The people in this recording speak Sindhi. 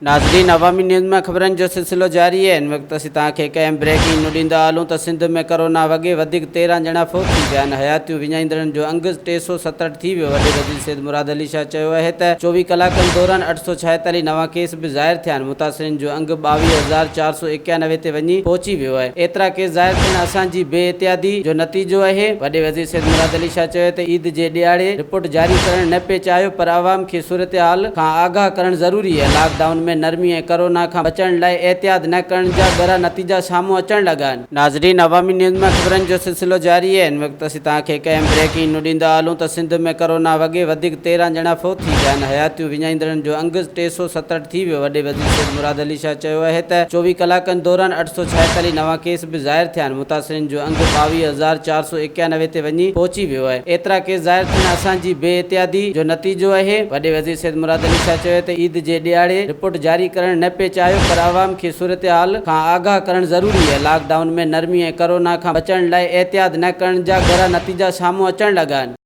ناظرين عوامي نيوز مان خبرن جو سلسلو جاري آهي هن وقت اسين توهان کي هڪ اهم بريڪنگ نيوز ڏيندا هلون ته سنڌ ۾ ڪرونا وڳي وڌيڪ 13 ڄڻا فوت ٿي ويا آهن حياتيون وڃائيندڙن جو انگ 367 ٿي ويو وڏي وزير سيد مراد علي شاهه چيو آهي ته 24 ڪلاڪن دوران 846 نوان ڪيس به ظاهر ٿيا آهن متاثرين جو انگ 22491 تي وڃي پهچي ويو آهي ايترا ڪيس ظاهر ٿيڻ اسان جي بي احتياطي جو نتيجو آهي وڏي وزير سيد مراد علي شاهه چيو ته عيد جي ڏهاڙي رپورٽ جاري ڪرڻ نه پئي چاهيو پر عوام کي صورتحال کان آگاهه ڪرڻ ضروري آهي، لاڪ ڊائون ۾ نرمي ۽ ڪرونا کان بچڻ لاء احتياط نه ڪرڻ جا ڳرا نتيجا سامهون اچڻ لڳا آهن. ناظرين عوامي نيوز مان خبرن جو سلسلو جاري آهي هن وقت اسين توهان کي هڪ اهم بريڪنگ نيوز ڏيندا هلون ته سنڌ ۾ ڪرونا وڳي وڌيڪ 13 ڄڻا فوت ٿي ويا آهن حياتيون وڃائيندڙن جو انگ 367 ٿي ويو وڏي وزير سيد مراد علي شاهه چيو آهي ته 24 ڪلاڪن دوران 846 نوان ڪيس به ظاهر ٿيا آهن متاثرين جو انگ 22491 تي وڃي پهچي ويو آهي ايترا ڪيس ظاهر ٿيڻ اسان جي بي احتياطي جو نتيجو آهي وڏي وزير سيد مراد علي شاهه چيو ته عيد جي ڏهاڙي رپورٽ جاري ڪرڻ نه پئي چاهيو پر عوام کي صورتحال کان آگاهه ڪرڻ ضروري آهي لاڪ ڊائون ۾ نرمي ۽ ڪرونا کان بچڻ لاء احتياط نه ڪرڻ جا ڳرا نتيجا سامهون اچڻ لڳا آهن.